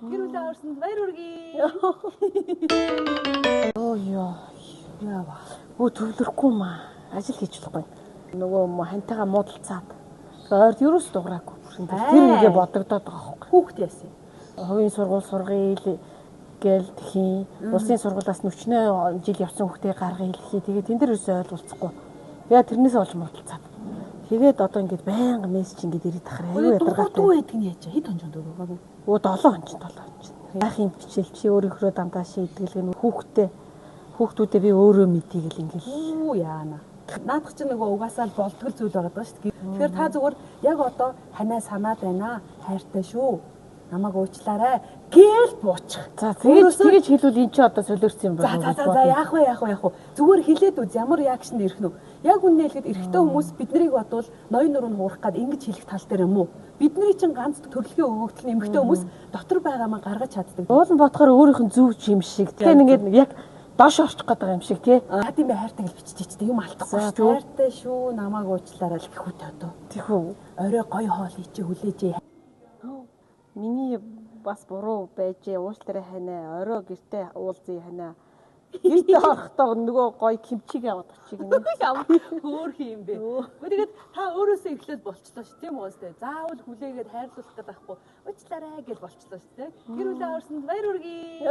Гэр бүлээ аварсанд баяр хүргэе. Оо ёо. Яава. Өө, төвлөрөхгүй маа. Ажил хийж болохгүй. Нөгөө хантайгаа муудалцаад. Ойрд ерөөс дуграагүй. Тэр ингээ бодогдоод байгаа байхгүй. Хүүхэд яасан юм? Хувийн сургууль сургая гээл тхийн. Улсын сургуулиас нүчнээ жил явсан хүүхдээ гаргая хэлхий. Тэгээ тэн дээр ерөөсөө ойлголцохгүй. Тэгээ тэрнээс олж муудалцаад. Тэгээд одоо ингээд байнга мессеж ингээд ирээд тахаар аюу ядаргаатай. Дүү байдаг нь яаж? Хэд хонжонд өгөөгүй? Өө, 7 хончин, 7 хончин. Яах юм, бичээл чи өөрийнхөө дандаа шийдгэл гэн хүүхдээ хүүхдүүдээ би өөрөө мэдье гэл ингээл. Үү, яана. Наадах чинь нөгөө угаасаа л болтгол зүйл байгаа даа шүү дээ. Тэгэхээр та зүгээр яг одоо ханаа санаад байна. Хайртай шүү. Намайг уучлаарай гээл буучих. За, тэгэж хэлвэл эн чи одоо солиорсон юм байна. За за за, яах вэ, яах вэ, яах вэ? Зүгээр хэлээд үз, ямар реакшн ирэх нү? Яг үнэ хэлэхэд эрэгтэй хүмүүс биднийг бодвол ноён нуруу нь хуурах гад ингэж хэлэх тал дээр юм уу? Бидний чинь ганц төрөлхийн өгөгдөл нь эмэгтэй хүмүүс дотор байгаа маа гаргаж чаддаг. Уулан бодохоор өөрийнх нь зөв юм шиг. Тэгэхээр ингээд яг доош орчих гээд байгаа юм шиг, тий. Аа, тийм ээ, хайртай гэж бичиж чийтэй юм алдахгүй шүү. Хайртай шүү, намайг уучлаарай л гэх үтэй одоо. Тийх үү. Орой гоё хоол хийчи хүлээж. Миний бас буруу байжээ. Уучлаарай ханаа. Орой гэртээ уулзъя ханаа. Гэртээ орохдоо нөгөө гоё кимчиг аваад очих гинэ. Ямар хөөх юм бэ? Гэхдээ тэгээд та өөрөөсөө эхлээд болчлоо шүү, тийм үү? Заавал хүлээгээд хайрлуулах гэдэг байхгүй. Уучлаарай гэж болчлоо шүү, тийм. Гэр бүлээ аварсанд баяр хүргэе.